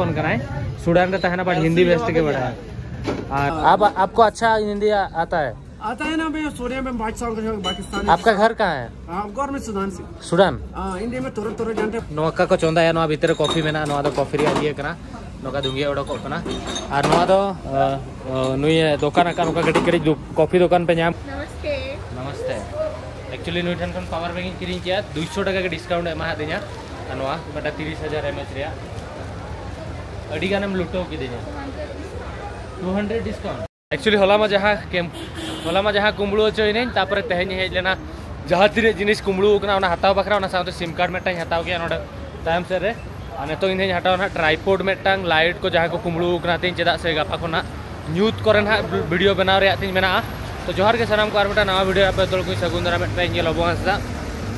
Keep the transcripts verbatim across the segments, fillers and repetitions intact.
कौन कनाए? सूडान रे तहना, but हिंदी बेस्ट के बड़ा है। और आप, आपको अच्छा हिंदी आ- आता है? आता है ना भाई, सूर्य में बादशाह का जो पाकिस्तान। आपका घर कहाँ है? हाँ, गौर में सूडान से। सूडान। हाँ, हिंदी में थोड़ा थोड़ा जानते हैं। ᱱᱚᱣᱟ ᱠᱚ ᱪᱚᱸᱫᱟᱭᱟ, ᱱᱚᱣᱟ ᱵᱷᱤᱛᱤᱨ ᱨᱮ ᱠᱚᱯᱷᱤ ᱢᱮᱱᱟᱜᱼᱟ, ᱱᱚᱣᱟ ᱫᱚ ᱠᱚᱯᱷᱤ ᱨᱮᱭᱟᱜ ᱤᱭᱟᱹ ᱠᱟᱱᱟ, ᱱᱚᱝᱠᱟ ᱫᱩᱸᱜᱤᱭᱟᱹ ᱚᱰᱚᱠᱚᱜ ᱠᱟᱱᱟ᱾ ᱟᱨ ᱱᱚᱣᱟ ᱫᱚ ᱟ, ᱟ, ᱱᱩᱭ ᱫᱚᱠᱟᱱ ᱟᱠᱟᱫ ᱱᱚᱝᱠᱟ ᱠᱟᱹᱴᱤᱡ ᱠᱟᱹᱴᱤᱡ ᱫᱩ- ᱠᱚᱯᱷᱤ ᱫᱚᱠᱟᱱ ᱯᱮ ᱧᱟᱢ᱾ नमस्ते। ᱱᱟᱢᱟᱥᱛᱮ᱾ ᱮᱠᱪᱩᱭᱮᱞᱤ ᱱᱩᱭ ᱴᱷᱮᱱ ᱠᱷᱚᱱ ᱯᱟᱣᱟᱨ ᱵᱮᱝᱠ ᱤᱧ ᱠᱤᱨᱤᱧ ᱠᱮᱫᱟ, ᱫᱩᱭᱥᱚ ᱴᱟᱠᱟ ᱜᱮ ᱰᱤᱥᱠᱟᱣᱩᱱᱴ ᱮ ᱮᱢᱟᱦᱟᱫᱤᱧᱟ᱾ ᱟᱨ ᱱᱚᱣᱟ ᱢᱤᱫᱴᱟᱝ ᱛᱤᱨᱤᱥ ᱦᱟᱡᱟᱨ ᱮᱢ ᱮᱭᱤᱪ ᱨᱮᱭᱟᱜ ᱟᱹᱰᱤ ᱜᱟᱱᱮᱢ ᱞᱩᱴᱟᱹᱣ ᱠᱤᱫᱤᱧᱟ᱾ Two hundred discount. ᱮᱠᱪᱩᱭᱮᱞᱤ ᱦᱚᱞᱟ ᱢᱟ ᱡᱟᱦᱟᱸ ᱠᱮᱢ ᱦᱚᱞᱟ ᱢᱟ ᱡᱟᱦᱟᱸ ᱠᱩᱢᱵᱽᱲᱩ ᱦᱚᱪᱚᱭᱮᱱᱟᱹᱧ, ᱛᱟᱨᱯᱚᱨᱮ ᱛᱮᱦᱮᱧ ᱦᱮᱡ ᱞᱮᱱᱟ, ᱡᱟᱦᱟᱸ ᱛᱤᱱᱟᱹᱜ ᱡᱤᱱᱤᱥ ᱠᱩᱢᱵᱽᱲᱩ ᱟᱠᱟᱱᱟ ᱚᱱᱟ ᱦᱟᱛᱟᱣ ᱵᱟᱠᱷᱨᱟ, ᱚᱱᱟ ᱥᱟᱶᱛᱮ ᱥᱤᱢ ᱠᱟᱨᱰ ᱢᱤᱫᱴᱟᱝ ᱦᱟᱛᱟᱣ ᱠᱮᱫᱟ ᱱᱚᱰᱮ ᱛᱟᱭᱚᱢ ᱥᱮᱫ ᱨᱮ᱾ ᱟᱨ ᱱᱤᱛᱚᱝ ᱤᱧ ᱦᱟᱛᱟᱣᱟ ᱱᱟᱦᱟᱜ ᱴᱨᱟᱭᱯᱚᱰ ᱢᱤᱫᱴᱟᱝ, ᱞᱟᱭᱤᱴ ᱠᱚ ᱡᱟᱦᱟᱸ ᱠᱚ ᱠᱩᱢᱵᱽᱲᱩ ᱟᱠᱟᱱᱟ ᱛᱤᱧ, ᱪᱮᱫᱟᱜ ᱥᱮ ᱜᱟᱯᱟ ᱠᱷᱚᱱᱟᱜ ᱧᱩᱛ ᱠᱚᱨᱮ ᱱᱟᱦᱟᱜ ᱵᱷᱤᱰᱤᱭᱳ ᱵᱮᱱᱟᱣ ᱨᱮᱭᱟᱜ ᱛᱤᱧ ᱢᱮᱱᱟᱜᱼᱟ᱾ ᱛᱚ ᱡᱚᱦᱟᱨ ᱜᱮ ᱥᱟᱱᱟᱢ ᱠᱚ, ᱟᱨ ᱢᱤᱫᱴᱟᱝ ᱱᱟᱣᱟ ᱵᱷᱤᱰᱤᱭᱳ ᱟᱯᱮ ᱡᱚᱛᱚ ᱠᱚᱧ ᱥᱟᱹᱜᱩᱱ ᱫᱟᱨᱟᱢᱮᱫ ᱯᱮᱭᱟ᱾ ᱤᱧ ᱜᱮ ᱞᱚᱵᱚ ᱦᱟᱸᱥᱫᱟ᱾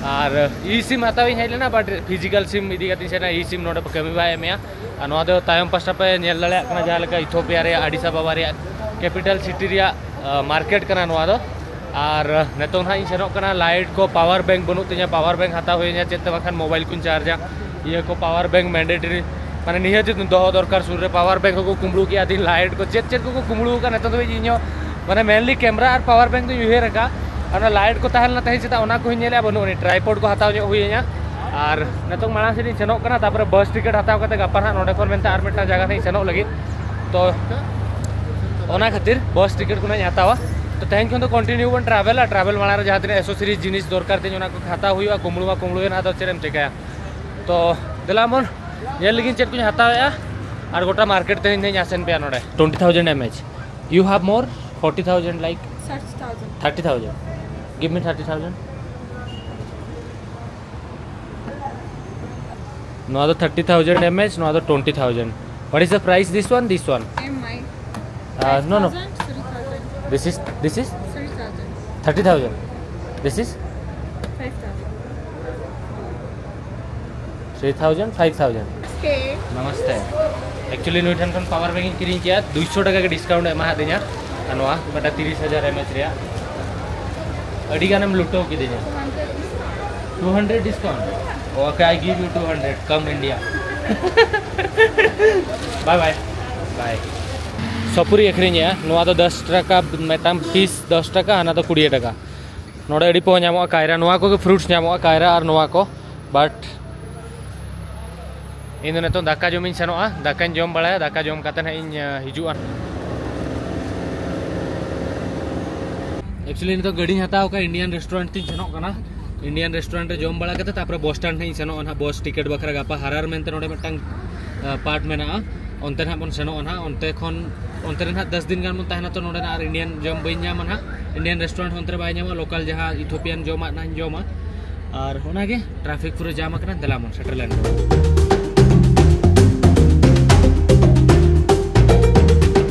ᱟᱨ ᱤ ᱥᱤᱢ ᱦᱟᱛᱟᱣ ᱤᱧ ᱦᱮᱡ ᱞᱮᱱᱟ, but ᱯᱷᱤᱡᱤᱠᱟᱞ ᱥᱤᱢ ᱤᱫᱤ ᱠᱟᱛᱮᱧ ᱥᱮᱱᱟ, ᱤ ᱥᱤᱢ ᱱᱚᱰᱮ ᱠᱟᱹᱢᱤ ᱵᱟᱭ ᱮᱢᱮᱜᱼᱟ᱾ ᱟᱨ ᱱᱚᱣᱟ ᱫᱚ ᱛᱟᱭᱚᱢ ᱯᱟᱥᱴᱟ ᱯᱮ ᱧᱮᱞ ᱫᱟᱲᱮᱭᱟᱜ ᱠᱟᱱᱟ, ᱡᱟᱦᱟᱸ ᱞᱮᱠᱟ ᱤᱛᱷᱳᱯᱤᱭᱟ ᱨᱮᱭᱟᱜ ᱟᱰᱤᱥ ᱟᱵᱟᱵᱟ ᱨᱮᱭᱟᱜ ᱠᱮᱯᱤᱴᱟᱞ ᱥᱤᱴᱤ ᱨᱮᱭᱟᱜ ᱢᱟᱨᱠᱮᱴ ᱠᱟᱱᱟ ᱱᱚᱣᱟ ᱫᱚ᱾ ᱟᱨ ᱱᱤᱛᱚᱝ ᱱᱟᱦᱟᱜ ᱤᱧ ᱥᱮᱱᱚᱜ ᱠᱟᱱᱟ, ᱞᱟᱭᱤᱴ ᱠᱚ, ᱯᱟᱣᱟᱨ ᱵᱮᱝᱠ ᱵᱟᱹᱱᱩᱜ ᱛᱤᱧᱟ, ᱯᱟᱣᱟᱨ ᱵᱮᱝᱠ ᱦᱟᱛᱟᱣ ᱦᱩᱭᱟᱹᱧᱟ, ᱪᱮᱫ ᱛᱮ ᱵᱟᱝᱠᱷᱟᱱ ᱢᱳᱵᱟᱭᱤᱞ ᱠᱚᱧ ᱪᱟᱨᱡᱟ᱾ ᱤᱭᱟᱹ ᱠᱚ, ᱯᱟᱣᱟᱨ ᱵᱮᱝᱠ ᱢᱮᱱᱰᱮᱴᱟᱨᱤ, ᱢᱟᱱᱮ ᱱᱤᱦᱟᱹᱛ ᱫᱚᱦᱚ ᱫᱚᱨᱠᱟᱨ ᱥᱩᱨ ᱨᱮ᱾ ᱯᱟᱣᱟᱨ ᱵᱮᱝᱠ ᱦᱚᱸᱠᱚ ᱠᱩᱢᱵᱽᱲᱩ ᱠᱮᱜᱼᱟ ᱫᱤᱱ, ᱞᱟᱭᱤᱴ ᱠᱚ, ᱪᱮᱫ ᱪᱮᱫ ᱠᱚᱠᱚ ᱠᱩᱢᱵᱽᱲᱩ ᱟᱠᱟᱫ ᱱᱤᱛᱚᱝ ᱫᱷᱟᱹᱵᱤᱡ ᱤᱧ ᱦᱚᱸ, ᱢᱟᱱᱮ ᱢᱮᱱᱞᱤ ᱠᱮᱢᱨᱟ ᱟᱨ ᱯᱟᱣᱟᱨ ᱵᱮᱝᱠ ᱫᱚᱧ ᱩᱭᱦᱟᱹᱨ ᱟᱠᱟᱫ, ᱚᱱᱟ ᱞᱟᱭᱤᱴ ᱠᱚ ᱛᱟᱦᱮᱸ ᱞᱮᱱᱟ ᱛᱮᱦᱮᱧ ᱥᱮᱛᱟᱜ, ᱚᱱᱟ ᱠᱚᱦᱚᱸᱧ ᱧᱮᱞᱮᱜᱼᱟ, ᱵᱟᱹᱱᱩᱜ ᱟᱹᱱᱤᱡ᱾ ᱴᱨᱟᱭᱯᱚᱰ ᱠᱚ ᱦᱟᱛᱟᱣ ᱧᱚᱜ ᱦᱩᱭᱟᱹᱧᱟ᱾ ᱟᱨ ᱱᱤᱛᱚᱝ ᱢᱟᱲᱟᱝ ᱥᱮᱫ ᱤᱧ ᱥᱮᱱᱚᱜ ᱠᱟᱱᱟ, ᱛᱟᱨᱯᱚᱨᱮ ᱵᱟᱥ ᱴᱤᱠᱤᱴ ᱦᱟᱛᱟᱣ ᱠᱟᱛᱮ ᱜᱟᱯᱟ ᱱᱟᱦᱟᱜ ᱱᱚᱸᱰᱮ ᱠᱷᱚᱱ ᱢᱮᱱᱛᱮ ᱟᱨ ᱢᱤᱫᱴᱟᱝ ᱡᱟᱭᱜᱟ ᱥᱮᱫ ᱤᱧ ᱥᱮᱱᱚᱜ ᱞᱟᱹᱜᱤᱫ᱾ ᱛᱚ ᱚᱱᱟ ᱠᱷᱟᱹᱛᱤᱨ ᱵᱟᱥ ᱴᱤᱠᱤᱴ ᱠᱚ ᱱᱟᱦᱟᱜ ᱤᱧ ᱦᱟᱛᱟᱣᱟ᱾ ᱛᱚ ᱛᱮᱦᱮᱧ ᱠᱷᱚᱱ ᱫᱚ ᱠᱚᱱᱴᱤᱱᱤᱭᱩ ᱵᱚᱱ ᱴᱨᱟᱵᱷᱮᱞᱟ᱾ ᱴᱨᱟᱵᱷᱮᱞ ᱢᱟᱲᱟᱝ ᱨᱮ ᱡᱟᱦᱟᱸ ᱛᱤᱱᱟᱹᱜ ᱮᱥᱮᱥᱚᱨᱤᱡᱽ ᱡᱤᱱᱤᱥ ᱫᱚᱨᱠᱟᱨ ᱛᱤᱧ, ᱚᱱᱟ ᱠᱚ ᱦᱟᱛᱟᱣ ᱦᱩᱭᱩᱜᱼᱟ᱾ ᱠᱩᱢᱵᱽᱲᱩ ᱢᱟ ᱠᱩᱢᱵᱽᱲᱩᱭᱮᱱ, ᱟᱫᱚ ᱪᱮᱫ ᱮᱢ ᱪᱮᱠᱟᱭᱟ? ᱛᱚ ᱫᱮᱞᱟ ᱵᱚᱱ ᱧᱮᱞ ᱞᱮᱜᱤᱧ ᱪᱮᱫ ᱠᱚᱧ ᱦᱟᱛᱟᱣᱮᱜᱼᱟ᱾ ᱟᱨ ᱜᱚᱴᱟ ᱢᱟᱨᱠᱮᱴ ᱛᱮᱦᱮᱧ ᱫᱚᱧ ᱟᱥᱮᱱ ᱯᱮᱭᱟ ᱱᱚᱰᱮ᱾ Twenty thousand M H. You have more? Forty thousand, like? Thirty thousand. Thirty thousand. Give me thirty thousand. ᱱᱚᱣᱟ ᱫᱚ thirty thousand M H, ᱱᱚᱣᱟ ᱫᱚ twenty thousand. What is the price, this one, this one? M I. Uh, no, no. Thousand, three thousand. This is, this is Three thousand. thirty thousand. This is Five thousand. three thousand, five thousand. Okay. ᱱᱟᱢᱟᱥᱛᱮ᱾ ᱮᱠᱪᱩᱭᱮᱞᱤ ᱱᱩᱭ ᱴᱷᱮᱱ ᱠᱷᱚᱱ power bank ᱤᱧ ᱠᱤᱨᱤᱧ ᱠᱮᱫᱟ, ᱫᱩᱭᱥᱚ ᱴᱟᱠᱟ ᱜᱮ discount ᱮ ᱮᱢᱟᱦᱟᱫᱤᱧᱟ᱾ ᱟᱨ ᱱᱚᱣᱟ ᱢᱤᱫᱴᱟᱝ ᱛᱤᱨᱤᱥ ᱦᱟᱡᱟᱨ M H ᱨᱮᱭᱟᱜ᱾ ᱟᱹᱰᱤ ᱜᱟᱱᱮᱢ ᱞᱩᱴᱟᱹᱣ ᱠᱤᱫᱤᱧᱟ᱾ Two hundred discount? Okay, I give you two hundred. Come India. ᱵᱟᱭ ᱵᱟᱭ᱾ ᱵᱟᱭ᱾ ᱥᱚᱯᱩᱨᱤ ᱟᱹᱠᱷᱨᱤᱧᱮᱜᱼᱟ᱾ ᱱᱚᱣᱟ ᱫᱚ ᱫᱚᱥ ᱴᱟᱠᱟ, ᱢᱤᱫᱴᱟᱝ ᱯᱤᱥ ᱫᱚᱥ ᱴᱟᱠᱟ, ᱦᱟᱱᱟ ᱫᱚ ᱠᱩᱲᱤ ᱴᱟᱠᱟ᱾ ᱱᱚᱰᱮ ᱟᱹᱰᱤ ᱯᱚᱦᱚ ᱧᱟᱢᱚᱜᱼᱟ ᱠᱟᱭᱨᱟ, ᱱᱚᱣᱟ ᱠᱚᱜᱮ ᱯᱷᱨᱩᱴᱥ ᱧᱟᱢᱚᱜᱼᱟ, ᱠᱟᱭᱨᱟ ᱟᱨ ᱱᱚᱣᱟ ᱠᱚ᱾ ᱵᱟᱴ ᱤᱧ ᱫᱚ ᱱᱤᱛᱚᱝ ᱫᱟᱠᱟ ᱡᱚᱢᱤᱧ ᱥᱮᱱᱚᱜᱼᱟ, ᱫᱟᱠᱟᱧ ᱡᱚᱢ ᱵᱟᱲᱟᱭᱟ, ᱫᱟᱠᱟ ᱡᱚᱢ ᱠᱟᱛᱮ ᱱᱟᱦᱟᱜ ᱤᱧ, ᱟᱸ, ᱦᱤᱡᱩᱜᱼᱟ᱾ ᱮᱠᱪᱩᱭᱮᱞᱤ ᱱᱤᱛᱚᱜ ᱜᱟᱹᱰᱤᱧ ᱦᱟᱛᱟᱣ ᱠᱟᱜᱼᱟ, ᱤᱱᱰᱤᱭᱟᱱ ᱨᱮᱥᱴᱩᱨᱮᱱᱴ ᱛᱤᱧ ᱥᱮᱱᱚᱜ ᱠᱟᱱᱟ᱾ ᱤᱱᱰᱤᱭᱟᱱ ᱨᱮᱥᱴᱩᱨᱮᱱᱴ ᱨᱮ ᱡᱚᱢ ᱵᱟᱲᱟ ᱠᱟᱛᱮ ᱛᱟᱨᱯᱚᱨᱮ ᱵᱚᱥ ᱥᱴᱮᱱᱰ ᱱᱟᱦᱟᱜ ᱤᱧ ᱥᱮᱱᱚᱜᱼᱟ ᱱᱟᱦᱟᱜ, ᱵᱚᱥ ᱴᱤᱠᱤᱴ ᱵᱟᱠᱷᱨᱟ᱾ ᱜᱟᱯᱟ ᱦᱟᱨᱟᱨ ᱢᱮᱱᱛᱮ ᱱᱚᱰᱮ ᱢᱤᱫᱴᱟᱝ, ᱟᱸ, ᱯᱟᱨᱴ ᱢᱮᱱᱟᱜᱼᱟ, ᱚᱱᱛᱮ ᱱᱟᱦᱟᱜ ᱵᱚᱱ ᱥᱮᱱᱚᱜᱼᱟ ᱱᱟᱦᱟᱜ᱾ ᱚᱱᱛᱮ ᱠᱷᱚᱱ, ᱚᱱᱛᱮ ᱨᱮ ᱱᱟᱦᱟᱜ ᱫᱚᱥ ᱫᱤᱱ ᱜᱟᱱ ᱵᱚᱱ ᱛᱟᱦᱮᱱᱟ, ᱛᱚ ᱱᱚᱰᱮ ᱱᱟᱦᱟᱜ ᱟᱨ ᱤᱱᱰᱤᱭᱟᱱ ᱡᱚᱢ ᱵᱟᱹᱧ ᱧᱟᱢᱟ ᱱᱟᱦᱟᱜ, ᱤᱱᱰᱤᱭᱟᱱ ᱨᱮᱥᱴᱩᱨᱮᱱᱴ ᱦᱚᱸ ᱚᱱᱛᱮ ᱨᱮ ᱵᱟᱭ ᱧᱟᱢᱚᱜᱼᱟ, ᱞᱳᱠᱟᱞ ᱡᱟᱦᱟᱸ ᱤᱛᱷᱳᱯᱤᱭᱟᱱ ᱡᱚᱢᱟᱜ ᱱᱟᱦᱟᱜ ᱤᱧ ᱡᱚᱢᱟ᱾ ᱟᱨ ᱚᱱᱟᱜᱮ ᱴᱨᱟᱯᱷᱤᱠ ᱯᱩᱨᱟᱹ ᱡᱟᱢ ᱟᱠᱟᱱᱟ, ᱫᱮᱞᱟ ᱵᱚᱱ ᱥᱮᱴᱮᱨ ᱞᱮᱱ ᱜᱮ᱾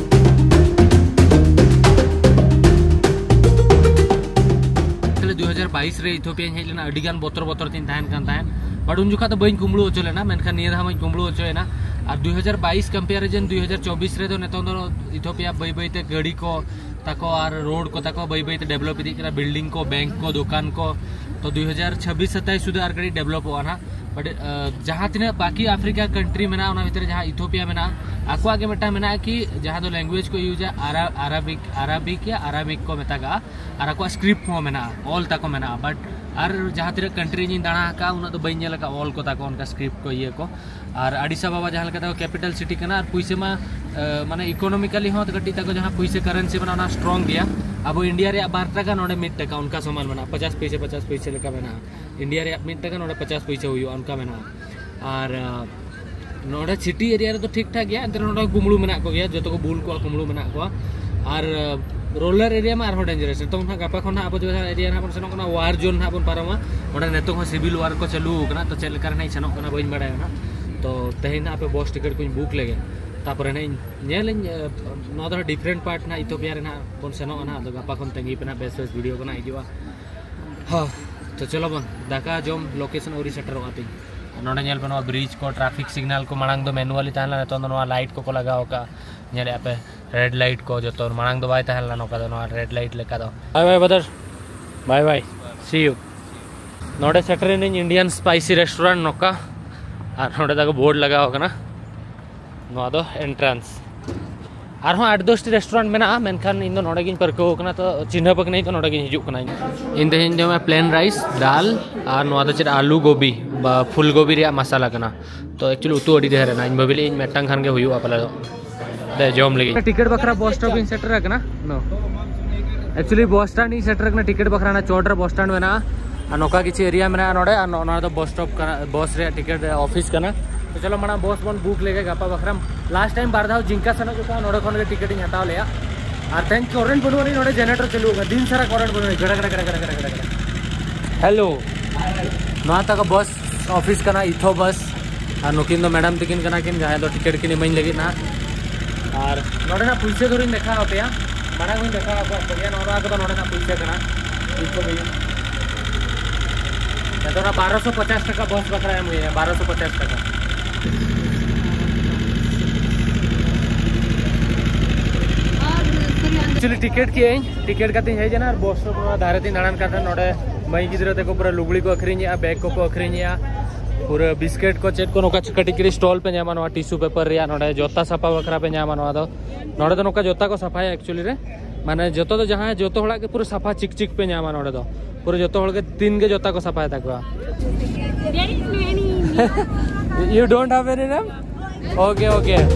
ᱛᱟᱦᱞᱮ ᱫᱩ ᱦᱟᱡᱟᱨ ᱵᱟᱭᱤᱥ ᱨᱮ ᱤᱛᱷᱳᱯᱤᱭᱟᱧ ᱦᱮᱡ ᱞᱮᱱᱟ, ᱟᱹᱰᱤ ᱜᱟᱱ ᱵᱚᱛᱚᱨ ᱵᱚᱛᱚᱨ ᱛᱤᱧ ᱛᱟᱦᱮᱱ ᱠᱟᱱ ᱛᱟᱦᱮᱸᱫ, ᱵᱟᱴ ᱩᱱ ᱡᱚᱠᱷᱟ ᱫᱚ ᱵᱟᱹᱧ ᱠᱩᱢᱵᱽᱲᱩ ᱦᱚᱪᱚ ᱞᱮᱱᱟ, ᱢᱮᱱᱠᱷᱟᱱ ᱱᱤᱭᱟᱹ ᱫᱷᱟᱣ ᱢᱟᱧ ᱠᱩᱢᱵᱽᱲᱩ ᱦᱚᱪᱚᱭᱮᱱᱟ᱾ ᱟᱨ ᱫᱩ ᱦᱟᱡᱟᱨ ᱵᱟᱭᱤᱥ ᱠᱚᱢᱯᱮᱭᱟᱨᱤᱡᱚᱱ ᱫᱩ ᱦᱟᱡᱟᱨ ᱪᱚᱵᱵᱤᱥ ᱨᱮᱫᱚ ᱱᱤᱛᱚᱝ ᱫᱚ ᱤᱛᱷᱳᱯᱤᱭᱟ ᱵᱟᱹᱭ ᱵᱟᱹᱭ ᱛᱮ ᱜᱟᱹᱰᱤ ᱠᱚ ᱛᱟᱠᱚ ᱟᱨ ᱨᱳᱰ ᱠᱚ ᱛᱟᱠᱚ ᱵᱟᱹᱭ ᱵᱟᱹᱭ ᱛᱮ ᱰᱮᱵᱷᱞᱚᱯ ᱤᱫᱤᱜ ᱠᱟᱱᱟ, ᱵᱤᱞᱰᱤᱝ ᱠᱚ, ᱵᱮᱝᱠ ᱠᱚ, ᱫᱚᱠᱟᱱ ᱠᱚ᱾ ᱛᱚ ᱫᱩ ᱦᱟᱡᱟᱨ ᱪᱷᱟᱵᱵᱤᱥ ᱥᱟᱛᱟᱭᱤᱥ ᱥᱩᱫᱷᱩ ᱟᱨ ᱠᱟᱹᱴᱤᱡ ᱰᱮᱵᱷᱞᱚᱯᱚᱜᱼᱟ ᱱᱟᱦᱟᱜ᱾ ᱵᱟᱴ, ᱟᱸ, ᱡᱟᱦᱟᱸ ᱛᱤᱱᱟᱹᱜ ᱵᱟᱠᱤ ᱟᱯᱷᱨᱤᱠᱟ ᱠᱟᱱᱴᱨᱤ ᱢᱮᱱᱟᱜᱼᱟ, ᱚᱱᱟ ᱵᱷᱤᱛᱨᱤ ᱨᱮ ᱡᱟᱦᱟᱸ ᱤᱛᱷᱳᱯᱤᱭᱟ ᱢᱮᱱᱟᱜᱼᱟ, ᱟᱠᱚᱣᱟᱜ ᱜᱮ ᱢᱤᱫᱴᱟᱝ ᱢᱮᱱᱟᱜᱼᱟ ᱠᱤ ᱡᱟᱦᱟᱸ ᱫᱚ ᱞᱮᱝᱜᱩᱭᱮᱡᱽ ᱠᱚ ᱤᱭᱩᱡᱟ, ᱟᱨᱟ-, ᱟᱨᱟᱵᱤᱠ, ᱟᱨᱟᱵᱤᱠ ᱭᱟ ᱟᱨᱟᱢᱤᱠ ᱠᱚ ᱢᱮᱛᱟᱜᱟᱜᱼᱟ, ᱟᱨ ᱟᱠᱚᱣᱟᱜ ᱥᱠᱨᱤᱯᱴ ᱦᱚᱸ ᱢᱮᱱᱟᱜᱼᱟ, ᱚᱞ ᱛᱟᱠᱚ ᱢᱮᱱᱟᱜᱼᱟ᱾ ᱵᱟᱴ ᱟᱨ ᱡᱟᱦᱟᱸ ᱛᱤᱱᱟᱹᱜ ᱠᱟᱱᱴᱨᱤ ᱤᱧᱤᱧ ᱫᱟᱬᱟ ᱟᱠᱟᱫᱼᱟ, ᱩᱱᱟᱹᱜ ᱫᱚ ᱵᱟᱹᱧ ᱧᱮᱞ ᱟᱠᱟᱫᱼᱟ ᱚᱞ ᱠᱚ ᱛᱟᱠᱚ, ᱚᱱᱠᱟ ᱥᱠᱨᱤᱯᱴ ᱠᱚ, ᱤᱭᱟᱹ ᱠᱚ᱾ ᱟᱨ ᱟᱰᱤᱥ ᱟᱵᱟᱵᱟ ᱡᱟᱦᱟᱸ ᱞᱮᱠᱟ ᱛᱮᱠᱚ ᱠᱮᱯᱤᱴᱟᱞ ᱥᱤᱴᱤ ᱠᱟᱱᱟ, ᱟᱨ ᱯᱩᱭᱥᱟᱹ ᱢᱟ, ᱮ, ᱢᱟᱱᱮ ᱤᱠᱳᱱᱚᱢᱤᱠᱟᱞᱤ ᱦᱚᱸ ᱠᱟᱹᱴᱤᱡ ᱛᱟᱠᱚ ᱡᱟᱦᱟᱸ ᱯᱩᱭᱥᱟᱹ ᱠᱟᱨᱮᱱᱥᱤ ᱢᱮᱱᱟᱜᱼᱟ, ᱚᱱᱟ ᱥᱴᱨᱚᱝ ᱜᱮᱭᱟ᱾ ᱟᱵᱚ ᱤᱱᱰᱤᱭᱟ ᱨᱮᱭᱟᱜ ᱵᱟᱨ ᱴᱟᱠᱟ, ᱱᱚᱰᱮ ᱢᱤᱫ ᱴᱟᱠᱟ, ᱚᱱᱠᱟ ᱥᱚᱢᱟᱱ ᱢᱮᱱᱟᱜᱼᱟ, ᱯᱚᱪᱟᱥ ᱯᱩᱭᱥᱟᱹ, ᱯᱚᱪᱟᱥ ᱯᱩᱭᱥᱟᱹ ᱞᱮᱠᱟ ᱢᱮᱱᱟᱜᱼᱟ᱾ ᱤᱱᱰᱤᱭᱟ ᱨᱮᱭᱟᱜ ᱢᱤᱫ ᱴᱟᱠᱟ, ᱱᱚᱰᱮ ᱯᱚᱪᱟᱥ ᱯᱩᱭᱥᱟᱹ ᱦᱩᱭᱩᱜᱼᱟ, ᱚᱱᱠᱟ ᱢᱮᱱᱟᱜᱼᱟ᱾ ᱟᱨ, ᱟ, ᱱᱚᱰᱮ ᱥᱤᱴᱤ ᱮᱨᱤᱭᱟ ᱨᱮᱫᱚ ᱴᱷᱤᱠ ᱴᱷᱟᱠ ᱜᱮᱭᱟ, ᱮᱱᱛᱮ ᱨᱮᱦᱚᱸ ᱱᱚᱰᱮ ᱠᱩᱢᱵᱽᱲᱩ ᱢᱮᱱᱟᱜ ᱠᱚᱜᱮᱭᱟ, ᱡᱚᱛᱚ ᱠᱚ ᱵᱩᱞ ᱠᱚᱣᱟ, ᱠᱩᱢᱵᱽᱲᱩ ᱢᱮᱱᱟᱜ ᱠᱚᱣᱟ᱾ ᱟᱨ, ᱟ, ᱨᱩᱨᱟᱞ ᱮᱨᱤᱭᱟ ᱢᱟ ᱟᱨᱦᱚᱸ ᱰᱮᱧᱡᱟᱨᱟᱥ᱾ ᱱᱤᱛᱚᱝ ᱱᱟᱦᱟᱜ ᱜᱟᱯᱟ ᱠᱷᱚᱱ ᱱᱟᱦᱟᱜ ᱟᱵᱚ ᱡᱟᱦᱟᱸ ᱮᱨᱤᱭᱟ ᱱᱟᱦᱟᱜ ᱵᱚᱱ ᱥᱮᱱᱚᱜ ᱠᱟᱱᱟ, ᱣᱟᱨ ᱡᱳᱱ ᱱᱟᱦᱟᱜ ᱵᱚᱱ ᱯᱟᱨᱚᱢᱟ᱾ ᱚᱸᱰᱮ ᱱᱤᱛᱚᱝ ᱦᱚᱸ ᱥᱤᱵᱤᱞ ᱣᱟᱨ ᱠᱚ ᱪᱟᱹᱞᱩ ᱟᱠᱟᱱᱟ, ᱛᱚ ᱪᱮᱫ ᱞᱮᱠᱟ ᱨᱮ ᱱᱟᱦᱟᱜ ᱤᱧ ᱥᱮᱱᱚᱜ ᱠᱟᱱᱟ ᱵᱟᱹᱧ ᱵᱟᱲᱟᱭᱟ ᱱᱟᱦᱟᱜ᱾ ᱛᱚ ᱛᱮᱦᱮᱧ ᱱᱟᱦᱟᱜ ᱟᱯᱮ ᱵᱚᱥ ᱴᱤᱠᱤᱴ ᱠᱚᱧ ᱵᱩᱠ ᱞᱮᱜᱮ, ᱛᱟᱯᱚᱨᱮ ᱱᱟᱦᱟᱜ ᱤᱧ ᱧᱮᱞᱟᱹᱧ, ᱮ, ᱱᱚᱣᱟ ᱫᱚ ᱰᱤᱯᱷᱟᱨᱮᱱᱴ ᱯᱟᱨᱴ ᱱᱟᱦᱟᱜ ᱤᱛᱷᱳᱯᱤᱭᱟ ᱨᱮ ᱱᱟᱦᱟᱜ ᱵᱚᱱ ᱥᱮᱱᱚᱜᱼᱟ ᱱᱟᱦᱟᱜ᱾ ᱟᱫᱚ ᱜᱟᱯᱟ ᱠᱷᱚᱱ ᱛᱟᱺᱜᱤ ᱯᱮ ᱱᱟᱦᱟᱜ, ᱵᱮᱥ ᱵᱮᱥ ᱵᱷᱤᱰᱤᱭᱳ ᱠᱚ ᱱᱟᱦᱟᱜ ᱦᱤᱡᱩᱜᱼᱟ᱾ ᱦᱚᱸ, ᱛᱚ ᱪᱚᱞᱚ ᱵᱚᱱ ᱫᱟᱠᱟ ᱡᱚᱢ ᱞᱳᱠᱮᱥᱚᱱ ᱟᱹᱣᱨᱤ ᱥᱮᱴᱮᱨᱚᱜᱼᱟ ᱛᱤᱧ᱾ ᱱᱚᱰᱮ ᱧᱮᱞ ᱯᱮ, ᱱᱚᱣᱟ ᱵᱨᱤᱡᱽ ᱠᱚ, ᱴᱨᱟᱯᱷᱤᱠ ᱥᱤᱜᱽᱱᱟᱞ ᱠᱚ ᱢᱟᱲᱟᱝ ᱫᱚ ᱢᱮᱱᱩᱣᱟᱞᱤ ᱛᱟᱦᱮᱸ ᱞᱮᱱᱟ, ᱱᱤᱛᱚᱝ ᱫᱚ ᱱᱚᱣᱟ ᱞᱟᱭᱤᱴ ᱠᱚᱠᱚ ᱞᱟᱜᱟᱣ ᱟᱠᱟᱫᱼᱟ᱾ ᱧᱮᱞᱮᱫᱼᱟ ᱯᱮ, ᱨᱮᱰ ᱞᱟᱭᱤᱴ ᱠᱚ ᱡᱚᱛᱚ, ᱢᱟᱲᱟᱝ ᱫᱚ ᱵᱟᱭ ᱛᱟᱦᱮᱸ ᱞᱮᱱᱟ ᱱᱚᱝᱠᱟ ᱫᱚ, ᱱᱚᱣᱟ ᱨᱮᱰ ᱞᱟᱭᱤᱴ ᱞᱮᱠᱟ ᱫᱚ᱾ ᱵᱟᱭ ᱵᱟᱭ ᱵᱨᱟᱫᱟᱨ, ᱵᱟᱭ ᱵᱟᱭ, ᱥᱤ ᱭᱩ᱾ ᱱᱚᱰᱮ ᱥᱮᱴᱮᱨ ᱮᱱᱟᱹᱧ, ᱤᱱᱰᱤᱭᱟᱱ ᱥᱯᱟᱭᱥᱤ ᱨᱮᱥᱴᱩᱨᱮᱱᱴ ᱱᱚᱝᱠᱟ, ᱟᱨ ᱱᱚᱰᱮ ᱛᱟᱠᱚ ᱵᱳᱨᱰ ᱞᱟᱜᱟᱣ ᱟᱠᱟᱱᱟ᱾ ᱱᱚᱣᱟ ᱫᱚ ᱮᱱᱴᱨᱟᱱᱥ᱾ ᱟᱨᱦᱚᱸ ᱟᱴ ᱫᱚᱥᱴᱤ ᱨᱮᱥᱴᱩᱨᱮᱱᱴ ᱢᱮᱱᱟᱜᱼᱟ, ᱢᱮᱱᱠᱷᱟᱱ ᱤᱧ ᱫᱚ ᱱᱚᱰᱮ ᱜᱤᱧ ᱯᱟᱹᱨᱠᱟᱹᱣ ᱟᱠᱟᱱᱟ, ᱛᱚ ᱪᱤᱱᱦᱟᱹᱯ ᱟᱠᱟᱱᱟᱹᱧ, ᱛᱚ ᱱᱚᱰᱮ ᱜᱤᱧ ᱦᱤᱡᱩᱜ ᱠᱟᱱᱟ᱾ ᱤᱧ ᱛᱮᱦᱮᱧ ᱡᱚᱢᱟ ᱯᱞᱮᱱ ᱨᱟᱭᱤᱥ, ᱫᱟᱞ, ᱟᱨ ᱱᱚᱣᱟ ᱫᱚ ᱪᱮᱫ, ᱟᱞᱩ ᱜᱳᱵᱤ ᱵᱟ ᱯᱷᱩᱞ ᱜᱳᱵᱤ ᱨᱮᱭᱟᱜ ᱢᱟᱥᱟᱞᱟ ᱠᱟᱱᱟ᱾ ᱛᱚ ᱮᱠᱪᱩᱭᱮᱞᱤ ᱩᱛᱩ ᱟᱹᱰᱤ ᱰᱷᱮᱨ ᱮᱱᱟ, ᱤᱧ ᱵᱷᱟᱵᱤ ᱞᱮᱫ ᱤᱧ ᱢᱤᱫᱴᱟᱝ ᱠᱷᱟᱱ ᱜᱮ ᱦᱩᱭᱩᱜᱼᱟ ᱯᱟᱞᱮ ᱫᱚ᱾ ᱫᱮ, ᱡᱚᱢ ᱞᱟᱹᱜᱤᱫ᱾ ᱴᱤᱠᱤᱴ ᱵᱟᱠᱷᱨᱟ ᱵᱚᱥ ᱥᱴᱚᱯ ᱤᱧ ᱥᱮᱴᱮᱨ ᱟᱠᱟᱱᱟ᱾ ᱱᱚ, ᱮᱠᱪᱩᱭᱮᱞᱤ ᱵᱚᱥ ᱥᱴᱮᱱᱰ ᱤᱧ ᱥᱮᱴᱮᱨ ᱟᱠᱟᱱᱟ, ᱴᱤᱠᱤᱴ ᱵᱟᱠᱷᱨᱟ᱾ ᱚᱱᱟ ᱪᱚᱴ ᱨᱮ ᱵᱚᱥ ᱥᱴᱮᱱᱰ ᱢᱮᱱᱟᱜᱼᱟ, ᱟᱨ ᱱᱚᱝᱠᱟ ᱠᱤᱪᱷᱩ ᱮᱨᱤᱭᱟ ᱢᱮᱱᱟᱜᱼᱟ ᱱᱚᱰᱮ, ᱟᱨ ᱱᱚ-, ᱱᱚᱣᱟ ᱫᱚ ᱵᱚᱥ ᱥᱴᱚᱯ ᱠᱟᱱᱟ, ᱵᱚᱥ ᱨᱮᱭᱟᱜ ᱴᱤᱠᱤᱴ ᱚᱯᱷᱤᱥ ᱠᱟᱱᱟ᱾ ᱛᱚ ᱪᱚᱞᱚ ᱢᱟᱲᱟᱝ ᱵᱚᱥ ᱵᱚᱱ ᱵᱩᱠ ᱞᱮᱜᱮ ᱜᱟᱯᱟ ᱵᱟᱠᱷᱨᱟ᱾ ᱞᱟᱥᱴ ᱴᱟᱭᱤᱢ ᱵᱟᱨ ᱫᱷᱟᱣ ᱡᱤᱝᱠᱟ ᱥᱮᱱᱚᱜ ᱡᱚᱠᱷᱚᱱ ᱱᱚᱰᱮ ᱠᱷᱚᱱ ᱜᱮ ᱴᱤᱠᱤᱴ ᱤᱧ ᱦᱟᱛᱟᱣ ᱞᱮᱜᱼᱟ᱾ ᱟᱨ ᱛᱮᱦᱮᱧ ᱠᱚᱨᱮᱱᱴ ᱵᱟᱹᱱᱩᱜ ᱟᱹᱱᱤᱡ, ᱱᱚᱰᱮ ᱡᱮᱱᱟᱨᱮᱴᱚᱨ ᱪᱟᱹᱞᱩ ᱟᱠᱟᱱᱟ, ᱫᱤᱱ ᱥᱟᱨᱟ ᱠᱚᱨᱮᱱᱴ ᱵᱟᱹᱱᱩᱜ ᱟᱹᱱᱤᱡ, ᱜᱟᱰᱟ ᱜᱟᱰᱟ ᱜᱟᱰᱟ ᱜᱟᱰᱟ ᱜᱟᱰᱟ ᱜᱟᱰᱟ᱾ ᱦᱮᱞᱳ, ᱱᱚᱣᱟ ᱛᱟᱠᱚ ᱵᱚᱥ ᱚᱯᱷᱤᱥ ᱠᱟᱱᱟ, ᱤᱛᱷᱚ ᱵᱚᱥ᱾ ᱟᱨ ᱱᱩᱠᱤᱱ ᱫᱚ ᱢᱮᱰᱟᱢ ᱛᱟᱹᱠᱤᱱ ᱠᱟᱱᱟ ᱠᱤᱱ, ᱡᱟᱦᱟᱸᱭ ᱫᱚ ᱴᱤᱠᱤᱴ ᱠᱤᱱ ᱤᱢᱟᱹᱧ ᱞᱟᱹᱜᱤᱫ ᱱᱟᱦᱟᱜ᱾ ᱟᱨ ᱱᱚᱰᱮᱱᱟᱜ ᱯᱩᱭᱥᱟᱹ ᱫᱷᱚᱨᱤᱧ ᱫᱮᱠᱷᱟᱣ ᱟᱯᱮᱭᱟ, ᱢᱟᱲᱟᱝ ᱦᱚᱸᱧ ᱫᱮᱠᱷᱟᱣ ᱟᱠᱟᱫ ᱠᱚᱜᱮᱭᱟ᱾ ᱱᱚᱣᱟ ᱠᱚᱫᱚ ᱱᱚᱰᱮᱱᱟᱜ ᱯᱩᱭᱥᱟᱹ ᱠᱟᱱᱟ, ᱵᱩᱡᱽ ᱠᱚ ᱦᱩᱭᱩᱜ᱾ ᱱᱤᱛᱚᱜ ᱚᱱᱟ ᱵᱟᱨᱚᱥᱚ ᱯᱚᱪᱟᱥ ᱴᱟᱠᱟ ᱵᱚᱥ ᱵᱟᱠᱷᱨᱟ ᱮᱢ ᱦᱩᱭᱩᱜᱼᱟ, ᱵᱟᱨᱚᱥᱚ ᱯᱚᱪᱟᱥ ᱴᱟᱠᱟ᱾ ᱮᱠᱪᱩᱭᱮᱞᱤ ᱴᱤᱠᱤᱴ ᱠᱮᱜ ᱟᱹᱧ, ᱴᱤᱠᱤᱴ ᱠᱟᱛᱮᱧ ᱦᱮᱡ ᱮᱱᱟ᱾ ᱟᱨ ᱵᱚᱥ ᱥᱴᱚᱯ ᱱᱚᱣᱟ ᱫᱷᱟᱨᱮ ᱛᱤᱧ ᱫᱟᱬᱟᱱ ᱠᱟᱱ ᱛᱟᱦᱮᱸᱫ, ᱱᱚᱰᱮ ᱢᱟᱹᱭ ᱜᱤᱫᱽᱨᱟᱹ ᱛᱟᱠᱚ ᱯᱩᱨᱟᱹ ᱞᱩᱜᱽᱲᱤ ᱠᱚ ᱟᱹᱠᱷᱨᱤᱧᱮᱜᱼᱟ, ᱵᱮᱜᱽ ᱠᱚᱠᱚ ᱟᱹᱠᱷᱨᱤᱧᱮᱜᱼᱟ, ᱯᱩᱨᱟᱹ ᱵᱤᱥᱠᱮᱴ ᱠᱚ ᱪᱮᱫ ᱠᱚ ᱱᱚᱝᱠᱟ ᱠᱟᱹᱴᱤᱡ ᱠᱟᱹᱴᱤᱡ ᱥᱴᱚᱞ ᱯᱮ ᱧᱟᱢᱟ᱾ ᱱᱚᱣᱟ ᱴᱤᱥᱩ ᱯᱮᱯᱟᱨ ᱨᱮᱭᱟᱜ ᱱᱚᱰᱮ ᱡᱚᱛᱟ ᱥᱟᱯᱷᱟ ᱵᱟᱠᱷᱨᱟ ᱯᱮ ᱧᱟᱢᱟ᱾ ᱱᱚᱣᱟ ᱫᱚ, ᱱᱚᱰᱮ ᱫᱚ ᱱᱚᱝᱠᱟ ᱡᱚᱛᱟ ᱠᱚ ᱥᱟᱯᱷᱟᱭᱟ ᱮᱠᱪᱩᱭᱮᱞᱤ ᱨᱮ, ᱢᱟᱱᱮ ᱡᱚᱛᱚ ᱫᱚ ᱡᱟᱦᱟᱸ ᱡᱚᱛᱚ ᱦᱚᱲᱟᱜ ᱜᱮ ᱯᱩᱨᱟᱹ ᱥᱟᱯᱷᱟ ᱪᱤᱠ ᱪᱤᱠ ᱯᱮ ᱧᱟᱢᱟ ᱱᱚᱰᱮ ᱫᱚ᱾ ᱯᱩᱨᱟᱹ ᱡᱚᱛᱚ ᱦᱚᱲ ᱜᱮ ᱫᱤᱱ ᱜᱮ ᱡᱚᱛᱟ ᱠᱚ ᱥᱟᱯᱷᱟᱭ ᱛᱟᱠᱚᱣᱟ᱾ There is no any. You don't have any name? Okay, okay.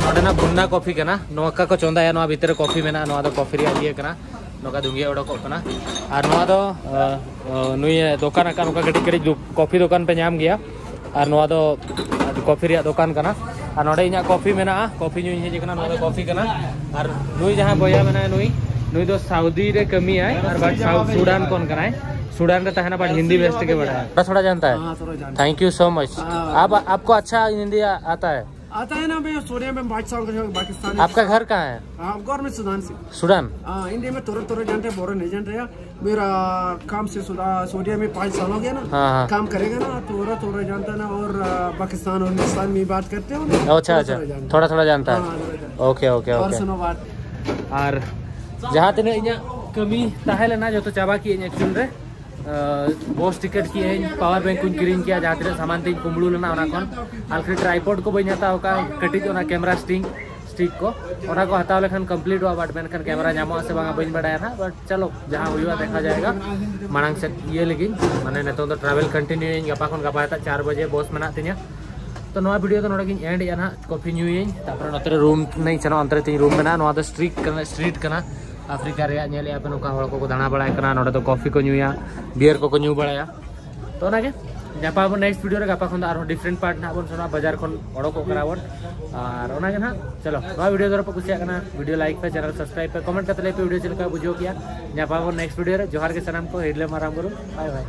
ᱱᱚᱰᱮᱱᱟᱜ ᱵᱩᱱᱱᱟ ᱠᱚᱯᱷᱤ ᱠᱟᱱᱟ, ᱱᱚᱝᱠᱟ ᱠᱚ ᱪᱚᱸᱫᱟᱭᱟ, ᱱᱚᱣᱟ ᱵᱷᱤᱛᱨᱤ ᱨᱮ ᱠᱚᱯᱷᱤ ᱢᱮᱱᱟᱜᱼᱟ, ᱱᱚᱣᱟ ᱫᱚ ᱠᱚᱯᱷᱤ ᱨᱮᱭᱟᱜ ᱤᱭᱟᱹ ᱠᱟᱱᱟ᱾ ᱱᱚᱝᱠᱟ ᱫᱷᱩᱸᱜᱤᱭᱟᱹ ᱚᱰᱚᱠᱚᱜ ᱠᱟᱱᱟ᱾ ᱟᱨ ᱱᱚᱣᱟ ᱫᱚ, ᱟ, ᱟ, ᱱᱩᱭ ᱫᱚᱠᱟᱱ ᱟᱠᱟᱫ, ᱱᱚᱝᱠᱟ ᱠᱟᱹᱴᱤᱡ ᱠᱟᱹᱴᱤᱡ ᱫᱚ-, ᱠᱚᱯᱷᱤ ᱫᱚᱠᱟᱱ ᱯᱮ ᱧᱟᱢ ᱜᱮᱭᱟ᱾ ᱟᱨ ᱱᱚᱣᱟ ᱫᱚ ᱠᱚᱯᱷᱤ ᱨᱮᱭᱟᱜ ᱫᱚᱠᱟᱱ ᱠᱟᱱᱟ᱾ ᱟᱨ ᱱᱚᱰᱮ ᱤᱧᱟᱹᱜ ᱠᱚᱯᱷᱤ ᱢᱮᱱᱟᱜᱼᱟ, ᱠᱚᱯᱷᱤ ᱧᱩᱧ ᱦᱮᱡ ᱟᱠᱟᱱᱟ᱾ ᱱᱚᱣᱟ ᱫᱚ ᱠᱚᱯᱷᱤ ᱠᱟᱱᱟ᱾ ᱟᱨ ᱱᱩᱭ ᱡᱟᱦᱟᱸ ᱵᱚᱭᱦᱟ ᱢᱮᱱᱟᱭᱟ, ᱱᱩᱭ, ᱱᱩᱭ ᱫᱚ ᱥᱟᱣᱫᱤ ᱨᱮ ᱠᱟᱹᱢᱤᱭᱟᱭ, ᱟᱨ but ᱥᱟᱣ-, ᱥᱩᱰᱟᱱ ᱠᱷᱚᱱ ᱠᱟᱱᱟᱭ᱾ ᱥᱩᱰᱟᱱ ᱨᱮ ᱛᱟᱦᱮᱱᱟ, but ᱦᱤᱱᱫᱤ ᱵᱮᱥ ᱛᱮᱜᱮ ᱵᱟᱲᱟᱭᱟ᱾ ᱛᱷᱚᱲᱟ ᱛᱷᱚᱲᱟ ᱡᱟᱱᱛᱟ ᱦᱟᱭ᱾ ᱦᱟᱸ, ᱛᱷᱚᱲᱟ ᱡᱟᱱᱛᱟ ᱦᱟᱭ। Thank you so much। हाँ। आप, आपको अच्छा हिंदी आ-, आता है? आता है ना, मैं सूर्या में बाईस साल का हूँ, पाकिस्तानी। आपका घर कहाँ है? हाँ, घर में सूडान से। सूडान? हाँ, इंडिया में थोड़ा थोड़ा जानते हैं, पूरा नहीं जानते हैं। मेरा काम से सूडा-, सूर्या में पाँच साल हो गया ना। हाँ, हाँ। काम करेगा ना, थोड़ा थोड़ा जानता ना, और, आ, पाकिस्तान और हिंदुस्तान में बात करते हो ना, अच्छा, थोड़ा अच्छा। थोड़ा जानता। थोड़ा थोड़ा जानता है। हाँ, थोड़ा जानता। Okay, okay, okay. ᱟᱨ ᱡᱟᱦᱟᱸ ᱛᱤᱱᱟᱹᱜ ᱤᱧᱟᱹᱜ ᱠᱟᱹᱢᱤ ᱛᱟᱦᱮᱸ ᱞᱮᱱᱟ, ᱡᱚᱛᱚ ᱪᱟᱵᱟ ᱠᱮᱜᱼᱟᱹᱧ ᱮᱠᱪᱩᱭᱮᱞ ᱨᱮ᱾ ᱵᱚᱥ ᱴᱤᱠᱤᱴ ᱠᱮᱜᱼᱟᱹᱧ, ᱯᱟᱣᱟᱨ ᱵᱮᱝᱠ ᱠᱚᱧ ᱠᱤᱨᱤᱧ ᱠᱮᱜᱼᱟ, ᱡᱟᱦᱟᱸ ᱛᱤᱱᱟᱹᱜ ᱥᱟᱢᱟᱱ ᱛᱤᱧ ᱠᱩᱢᱵᱽᱲᱩ ᱞᱮᱱᱟ ᱚᱱᱟ ᱠᱷᱚᱱ᱾ ᱟᱨ ᱠᱷᱟᱹᱞᱤ ᱴᱨᱟᱭᱯᱚᱰ ᱠᱚ ᱵᱟᱹᱧ ᱦᱟᱛᱟᱣ ᱠᱟᱜᱼᱟ, ᱠᱟᱹᱴᱤᱡ ᱚᱱᱟ ᱠᱮᱢᱮᱨᱟ ᱥᱴᱤᱝ ᱥᱴᱤᱠ ᱠᱚ, ᱚᱱᱟ ᱠᱚ ᱦᱟᱛᱟᱣ ᱞᱮᱠᱷᱟᱱ ᱠᱚᱢᱯᱞᱤᱴᱚᱜᱼᱟ, ᱵᱟᱴ ᱢᱮᱱᱠᱷᱟᱱ ᱠᱮᱢᱮᱨᱟ ᱧᱟᱢᱚᱜᱼᱟ ᱥᱮ ᱵᱟᱝᱟ ᱵᱟᱹᱧ ᱵᱟᱲᱟᱭᱟ ᱱᱟᱦᱟᱜ᱾ ᱵᱟᱴ ᱪᱚᱞᱚ, ᱡᱟᱦᱟᱸ ᱦᱩᱭᱩᱜᱼᱟ ᱫᱮᱠᱷᱟ ᱡᱟᱭᱜᱟ᱾ ᱢᱟᱲᱟᱝ ᱥᱮᱫ ᱤᱭᱟᱹ ᱞᱟᱹᱜᱤᱫ, ᱢᱟᱱᱮ ᱱᱤᱛᱚᱝ ᱫᱚ ᱴᱨᱟᱵᱷᱮᱞ ᱠᱚᱱᱴᱤᱱᱤᱭᱩᱭᱟᱹᱧ, ᱜᱟᱯᱟ ᱠᱷᱚᱱ ᱜᱟᱯᱟ ᱥᱮᱛᱟᱜ ᱪᱟᱨ ᱵᱟᱡᱮ ᱵᱚᱥ ᱢᱮᱱᱟᱜ ᱛᱤᱧᱟᱹ᱾ ᱛᱚ ᱱᱚᱣᱟ ᱵᱷᱤᱰᱤᱭᱳ ᱫᱚ ᱱᱚᱰᱮ ᱜᱤᱧ ᱮᱱᱰ ᱮᱜᱼᱟ ᱱᱟᱦᱟᱜ᱾ ᱠᱚᱯᱷᱤ ᱧᱩᱭᱟᱹᱧ, ᱛᱟᱨᱯᱚᱨᱮ ᱱᱚᱛᱮ ᱨᱮ ᱨᱩᱢ ᱤᱧ ᱥᱮᱱᱚᱜᱼᱟ, ᱚᱱᱛᱮ ᱨᱮ ᱛᱤᱧ ᱨᱩᱢ ᱢᱮᱱᱟᱜᱼᱟ᱾ ᱱᱚᱣᱟ ᱫᱚ ᱥᱴᱨᱤᱴ ᱠᱟᱱᱟ, ᱥᱴᱨᱤᱴ ᱠᱟᱱᱟ ᱟᱯᱷᱨᱤᱠᱟ ᱨᱮᱭᱟᱜ᱾ ᱧᱮᱞᱮᱜᱼᱟ ᱯᱮ ᱱᱚᱝᱠᱟ ᱦᱚᱲ ᱠᱚᱠᱚ ᱫᱟᱬᱟ ᱵᱟᱲᱟᱭ ᱠᱟᱱᱟ, ᱱᱚᱰᱮ ᱫᱚ ᱠᱚᱯᱷᱤ ᱠᱚ ᱧᱩᱭᱟ, ᱵᱤᱭᱟᱨ ᱠᱚᱠᱚ ᱧᱩ ᱵᱟᱲᱟᱭᱟ᱾ ᱛᱚ ᱚᱱᱟᱜᱮ, ᱧᱟᱯᱟᱢ ᱟᱵᱚᱱ ᱱᱮᱠᱥᱴ ᱵᱷᱤᱰᱤᱭᱳ ᱨᱮ᱾ ᱜᱟᱯᱟ ᱠᱷᱚᱱ ᱫᱚ ᱟᱨᱦᱚᱸ ᱰᱤᱯᱷᱟᱨᱮᱱᱴ ᱯᱟᱨᱴ ᱱᱟᱦᱟᱜ ᱵᱚᱱ ᱥᱮᱱᱚᱜᱼᱟ, ᱵᱟᱡᱟᱨ ᱠᱷᱚᱱ ᱚᱰᱚᱠᱚᱜ ᱠᱟᱱᱟ ᱵᱚᱱ᱾ ᱟᱨ ᱚᱱᱟᱜᱮ ᱱᱟᱦᱟᱜ, ᱪᱚᱞᱚ, ᱱᱚᱣᱟ ᱵᱷᱤᱰᱤᱭᱳ ᱫᱚ ᱯᱮ ᱠᱩᱥᱤᱭᱟᱜ ᱠᱟᱱᱟ, ᱵᱷᱤᱰᱤᱭᱳ ᱞᱟᱭᱤᱠ ᱯᱮ, ᱪᱮᱱᱮᱞ ᱥᱟᱵᱥᱠᱨᱟᱭᱤᱵ ᱯᱮ, ᱠᱚᱢᱮᱱᱴ ᱠᱟᱛᱮ ᱞᱟᱹᱭ ᱯᱮ ᱵᱷᱤᱰᱤᱭᱳ ᱪᱮᱫ ᱞᱮᱠᱟ ᱵᱩᱡᱷᱟᱹᱣ ᱠᱮᱜᱼᱟ᱾ ᱧᱟᱯᱟᱢ ᱟᱵᱚᱱ ᱱᱮᱠᱥᱴ ᱵᱷᱤᱰᱤᱭᱳ ᱨᱮ᱾ ᱡᱚᱦᱟᱨ ᱜᱮ ᱥᱟᱱᱟᱢ ᱠᱚ, ᱦᱤᱨᱞᱟᱹ ᱢᱟᱨᱟᱝ ᱵᱩᱨᱩ, ᱵᱟᱭ ᱵᱟᱭ᱾